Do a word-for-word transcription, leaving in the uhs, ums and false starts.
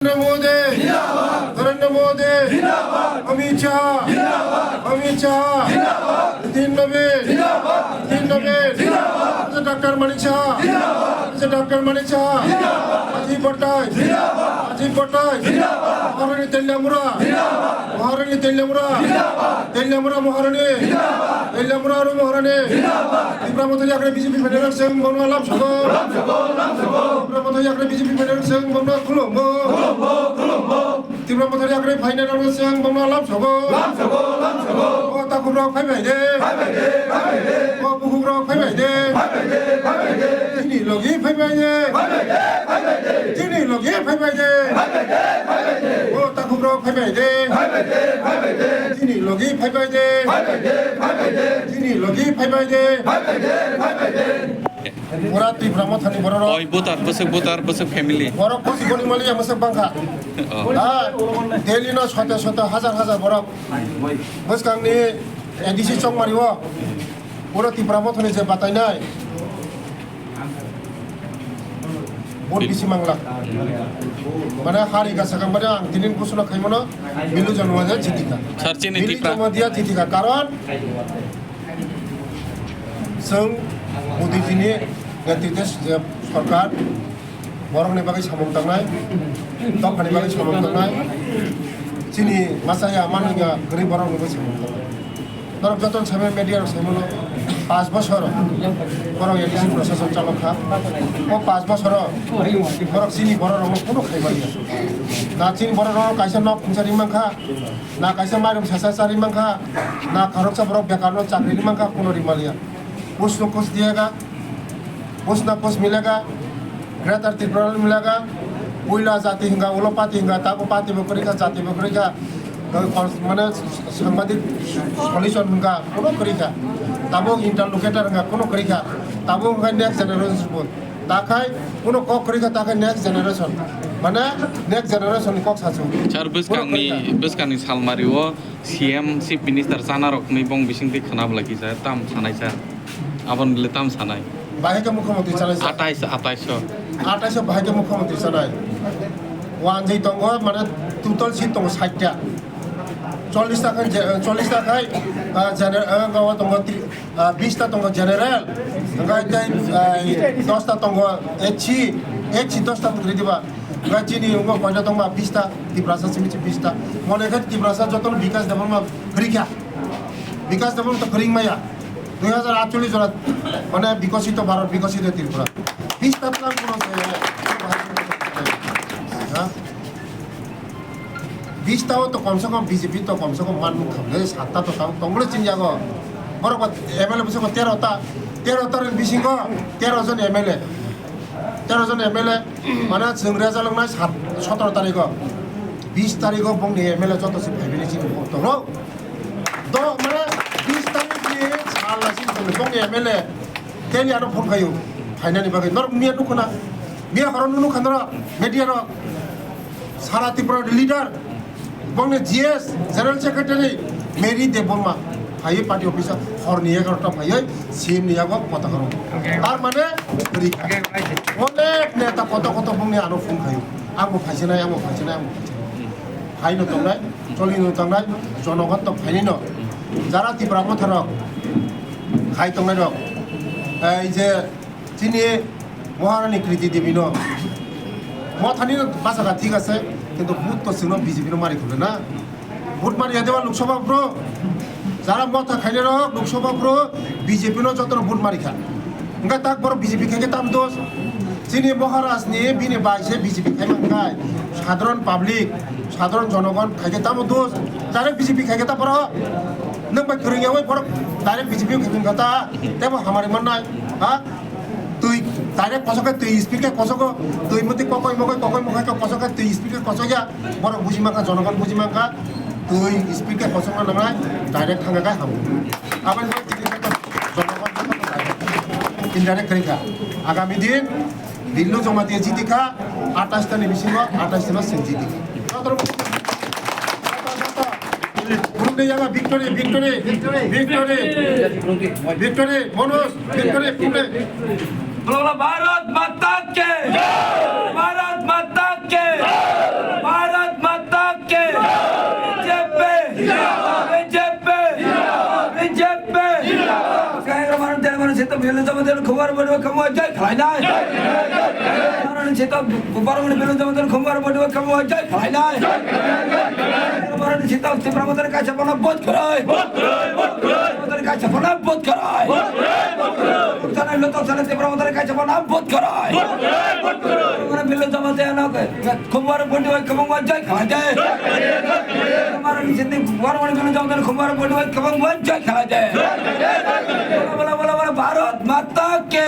Narendra Modi! Narendra Modi! Amit Shah! Amit Shah! Nitin Nabin! Nitin Nabin! Doctor Manik Saha! Doctor Manik Saha! Rajiv Bhattai! Rajiv Bhattai! Maharani Teliamura! Maharani Teliamura! Teliamura Maharani! Teliamura aro Maharani! Tipra Motha Yakre B J P Federal Seng Bongno Lam Sogo! Tipra Motha Yakre B J P Federal Seng Bongno Khulumbo! Tipra Motha Yakre Federal Seng Bongno Lam Sogo! O takhuk rok phai bai de! O bukhuk rok phai bai de! Chini logi phai bai de! Chini logi phai bai de! O takhuk rok phai bai de! Chini logi phai bai de! Chini logi phai bai de! Pura Tipra Mothani borok rok. Oi, voter, bwswk voter, bwswk family. Borok kosi goni mali ya bwswk bangkha. Oh. Ha, Delhi no sota sota, hazar hazar borok. Bwskangni A D C Chongmari o. Pura Tipra Mothani je batainai. Vote bisi mangla. Mane hari gasa kang mane ang tinin kusuna khaimano Bilu Jamatia jitika. Sir, chini Bilu Tipra. Jamatia jitika. Karon Chwng Modi jini netrite je sorkar, borokni bagwi samung tangnai, dophani bagwi samung tangnai, chini masa ya mano ya gari borokni bagwi samung tangnai. Norok joto saimano media rok saimano, panch bosor borok A D C prosason chalok kha. O panch bosoro borok chini borok rokno kuno khaibar ya. Na chini borok rok kaisa nok khungsa ri mankha, na kaisa mairum sasa chari mankha, na khoroksa borok bekarno chakri ri mankha, kuno ri maliya. Kuch na kuch diyega, kuch na kuch milega, Greater Tripura milega, puila jati hinga, ulo party hinga, tabo party bo kwrwi kha, jati bo kwrwi kha, mane sangbadik solution hinga, kuno kwrwi kha, tabo interlocutor hinga, kuno kwrwi kha, tabo hinga next generation bo, takhai kuno kok kwrwi kha, takhai next generation, mane next generation ni kok sasu. Sir, bwskangni, bwskangni salmari o C M, Chief Minister chana rok ni bong bising twi khwna bwlai kisa tam sanai sir. Aboni le tam sanai. Bahai khe mukhyamantri chanai sir. Atais, atais o. Atais o bahai khe mukhyamantri chanai. Wanjwi tongo, mane total seat tongo sait ta. Chollish ta khai je, chollish ta khai, ah, gener-, ah, gawa tongo tri-, ah, bish ta tongo general. Hwnkhe tei, ah, dos ta tongo H C, H C dos ta kwrwi diba. Hwnkhe chini wngkha koita tongma bish ta, Tiprasa simi se bish ta. Mone khe Tiprasa jotono Bikas Debbarma kwrwi kha. Bikas Debbarma to kwrwi maya. Dui hajar atchollish jora, mane, Bikosito Bharat, Bikosito Tripura. Bish ta tlang kuno se, ha? Bish ta o to komse kom B J P to komse kom man nuk khamle, sat ta to tang, tongmole chini yago. Borok ba M L A bwswk tero ta, tero ta ni bisingo, tero jon M L A. Tero jon M L A, mane, chwng rejaloknai sat, sotoro tarikho. Bish tarikho bongni M L A joto se phaibini chini bo tongo. Do, mane, bish tarikh ni sal nasi bongni M L A teni ano phone khayo. Phainani bagwi norok miya nukho na. Miya horo nukha norok media rok. Sara Tripura leader, bongni G S, General Secretary, Mary Debbarma, phaiwi party office o horni egarota phaiwi C M ni yago pota khoro. Tar mane, kwrwi kha. Onek neta koto koto bongni ano phone khayo. Ang bo phaisinai, ang bo phaisinai, ang bo phaisinai. Phaino tongnai, cholino tongnai, jonogon to phainino. Jara Tipra Motha rok, khai tongnai rok. Ei je, chini Maharani Kriti Devi no. Mothani no basa kha, thik ase, kintu vote to chwngno B J P no mari khwlai na. Vote mari ya deba Lok Sabha bro. Jara Motha khainai rok Lok Sabha bro B J P no joto no vote mari kha. Hwnkhe tak borok B J P khai khe tamo dos. Chini Maharaj ni bini bai se B J P khai man khai. Sadharan public, sadharan jonogon khai khe tamo dos. Direct B J P khai khe ta borok. Nwng bai kwrwng ya oi borok direct B J P khai khe ta. Tebo hamari mannai. Ha? Twi direct kosok khe twi speed khe kosok o, twi muti kokoi mokoi kokoi mokoi khe kosok khe twi speed khe kosok ya, borok buji mankha, jonogon buji mankha, twi speed khe kosok ma nangnai, direct thangkha khe hamo. Aboni bagwi tini khe jonogon indirect khe kha. Agami din Billu Jamatia jiti kha, atais ta ni bisingo atais ta no se jiti kha. Joto Khulumde yaga victory, victory, victory, victory, Manoj, victory, khulumde. Bolo, bolo, Bharat Mata ki! Bharat Mata ki! Biplab Jamatia Khumar Body Khumar jai khlainai. Bharot ni sita Bharot ni Biplab Jamatia Khumar Body Khumar jai khlainai. Bharot ni sita Tipra Motha ni kaisa phano vote kwrwi. Motha ni kaisa phano vote kwrwi. Sana loto sana Tipra Motha ni kaisa phano vote kwrwi. Bharot ni Biplab Jamatia no Khumar Body Khumar jai khlainai. Bharot ni sita Bharot ni Biplab Jamatia Khumar Body Khumar jai khlainai. Bola bola bola bola Bharat Mata ki.